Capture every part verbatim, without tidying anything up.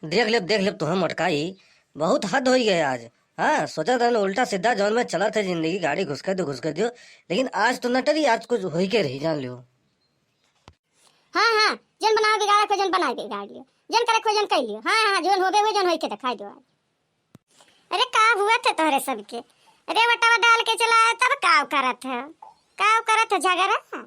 देख लेब, देख लेब, तोहे मोटकाई, बहुत हद होइ गए आज। हाँ, सोचत रहन उल्टा सीधा जौन में चलत है जिंदगी, गाड़ी घुसके दो, घुसके दो, लेकिन आज तो न टरी, आज कुछ होई के रही, जान लियो। हाँ, हाँ, जौन बनावे बिगाड़े को, जौन बनावे बिगाड़ लियो, जौन करे को, जौन कह लियो। हाँ, हाँ, जौन होबे हुए, जौन होई के दिखाई दो आज। अरे का हुआ था तोहरे सबके? अरे वटावा डाल के चला आया तब काव करत है? काव करत है झगड़ा?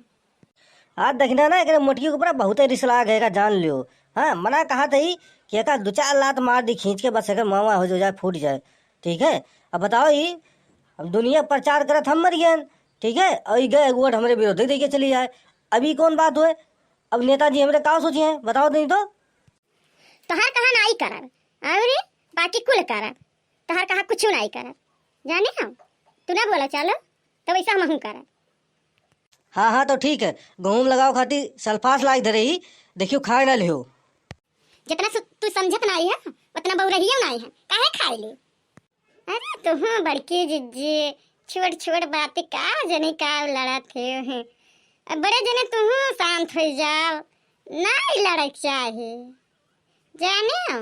आज देखना ना, एकरे मोटकी के ऊपर बहुत ही रिस लाग है, का जान लियो। हाँ, मना कहा था ही कि एका दो चार लात मार दी खींच के, बस एकर मावा हो जाए, फूट जाए। ठीक है, अब बताओ ही, अब दुनिया प्रचार करत हम मर गए, ठीक है, और ई गए वोट हमरे विरोधी दे के चली जाए। अभी कौन बात हुए? अब नेताजी हमरे का सोचिए, बताओ नहीं तो। तोहार कहा नाई करब, अउरी बाकी कुल करब। तोहार कहा कुछ नाई करब। जाने हम, तू ना बोला चलो, तो वैसा हमहूँ करब। हाँ, हाँ, तो ठीक है। गेहूं लगाओ खातिर सल्फास लाग धरे ही, देखियो खाए ना लियो। जितना सु-, तू समझत नाई है, उतना बउरहियो नाई है। काहे खाए ले? अरे तुहूँ बड़की जिज्जी, छोट छोट बात का जने का लड़त हो हैं। अब बड़े जने तुहूँ शांत हो जाओ, नाई लड़क चाहे, जाने हो।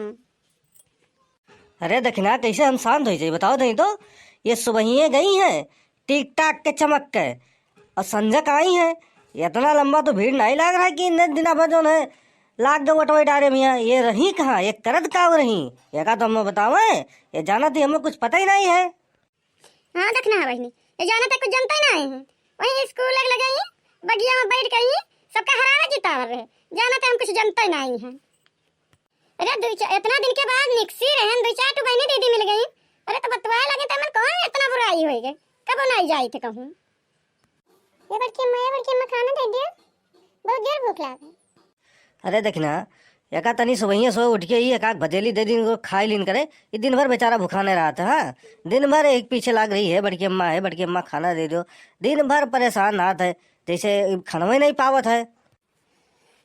अरे दखिना, कैसे हम शांत हो जाए बताओ तनी तो। ये सुबहिये गई हैं टिकटाक के चमक के, और संझक आई हैं। इतना लंबा तो भीड़ नाई लाग रहा है कि इतने दिना भर जौन है लाग दो वटवे डारे मियाँ। ये रही कहाँ, ये करत का रही, ये का तो हमें बतावे, ये जाना थी, हमें कुछ पता ही नाई है। हाँ, देखना है बहिनी, ये जाना तो कुछ जनता ही नाई है। वहीं स्कूल लग लगाई, बगिया में बैठ गई, सबका हरावे जितावर रहे, जाना तो हम कुछ जनता ही नाई है। अरे दुई चा-, इतना दिन के बाद निकसी रहन, दुई चार ठो बहिनी दीदी मिल गई। अरे तो बतवाए लगे तो मन कौन इतना बुराई होई गई, कबो नाई जाई थे कहूँ। ये बड़की अम्मा, ये बड़की अम्मा, खाना दे दियो, बहुत जोर भूख लाग है। अरे देखना, एका तनी सुबहिया सोए उठ के ही एक आध भजेली दे दिन को खाई लीन करे। ये दिन भर बेचारा भूखा नहीं रहता, हाँ, दिन भर एक पीछे लाग रही है, बड़की अम्मा है, बड़की अम्मा खाना दे दो। दिन भर परेशान रहत है, जैसे खानवे नहीं पावत है।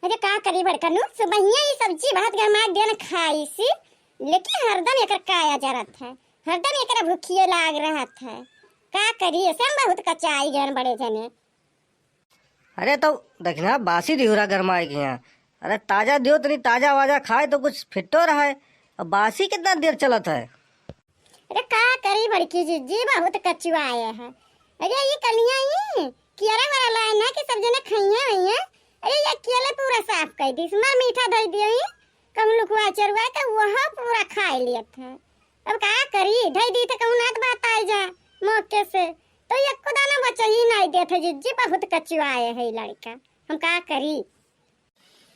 अरे का करी बड़कनू, सुबहिया ही सब्जी भात गरमा दिया न खाई सी, लेकिन हरदम एकर काया जरत है, हरदम एकर भूखिए लाग रहत है। का करी, ऐसे हम बहुत कचाई गए बड़े जने। अरे तो देखना, बासी दिहुरा गरमाए के यहाँ, अरे ताजा दियो, तनी ताजा वाजा खाए तो कुछ फिट्टो रहे। अब बासी कितना देर चलत है? अरे का करी बड़की जिज्जी, बहुत कचुआए है। अरे ये कलिया ही कियारा वाला लाए ना कि सब जने खइया वइया। अरे ये अकेले पूरा साफ कर दी, इसमें मीठा धई दियो ही, कहूँ लुकवा चरुआ तो वह पूरा खाए लियत है। अब का करी, धई दी तो कहूँ नात बात आई जा मौके से, तो एको दाना बचा ही नाई देत है जिज्जी, बहुत कचुआए है ये लड़का, हम का करी।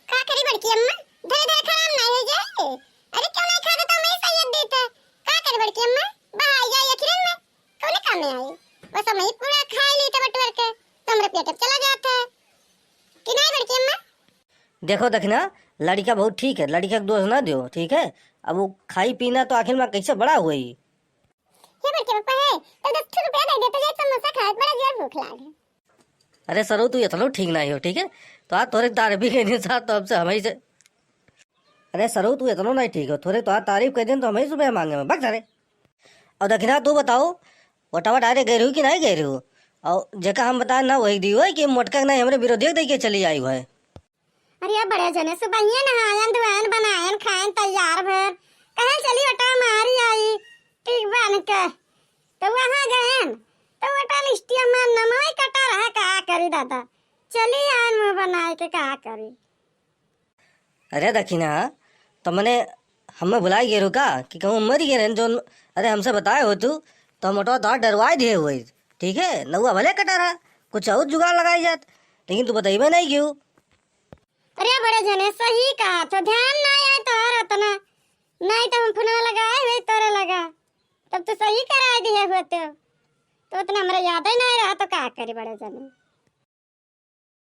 का करी बड़की अम्मा, धीरे धीरे खराब नाई हो जाए। अरे क्यों नाई खाते तो मैं सही देते। का करी बड़की अम्मा, बहाई जाए अखिरन में, कौने काम में आई? बस हम ही पूरा खाई ली बटवर के, तो हमरे पेट में चला जाता है। कि नाई बड़की अम्मा? देखो दखिना, लड़का बहुत ठीक है, लड़का के दोष ना दियो, ठीक है? अब वो खाई पीना तो आखिर में कैसे बड़ा हुई? हे बड़के पापा है, तो दस ठो रुपया दे दे, तो जाए समोसा खाए, बड़ा जोर भूख लाग है। अरे सरऊ, तू इतनो ठीक नाई हो, ठीक है? तो आज तोरे तारीफ ही कहने साथ तो हमसे हमें से, अरे सरऊ, तू इतनो नाई ठीक हो, थोरे तो आज तारीफ कर देन तो हमें ही रुपया मांगे में, भाग सारे। और दखिना, तू बताओ, वोटावा डारे गए रहू कि नाई गए रहू? और जेका हम बताए ना वही दी हो कि मोटका के नाई हमरे विरोधी दे के चली आई हुआ है। अरे बड़े जने सुबहिये नहायन धोयन बनायन खायन तैयार भर, कहे चली वटा मारी आई टिक बान के, तो वहाँ गयन तो वटा लिस्टिया में नमवे कटा रहा, का करी दादा, चली आयन मुँह बनाए के का करी। अरे दखिना, तो मने हमें भुलाई गए का कि कहूँ मरी गए रहन जोन? अरे हमसे बताए हो तू तो हम वटा तो डरवाए दिए हुए, ठीक है, नौवा भले कटा रहा, कुछ और जुगाड़ लगाई जात, लेकिन तू बताइबे नहीं क्यों। अरे बड़े जने सही कहा तो, ध्यान ना आए तोहर उतना, नहीं तो हम फोनवा लगाए हुए तोरे लगा, तब तो सही कराए दिए होते हो, तो उतना हमरा याद ही नहीं रहा, तो का करी बड़े जने।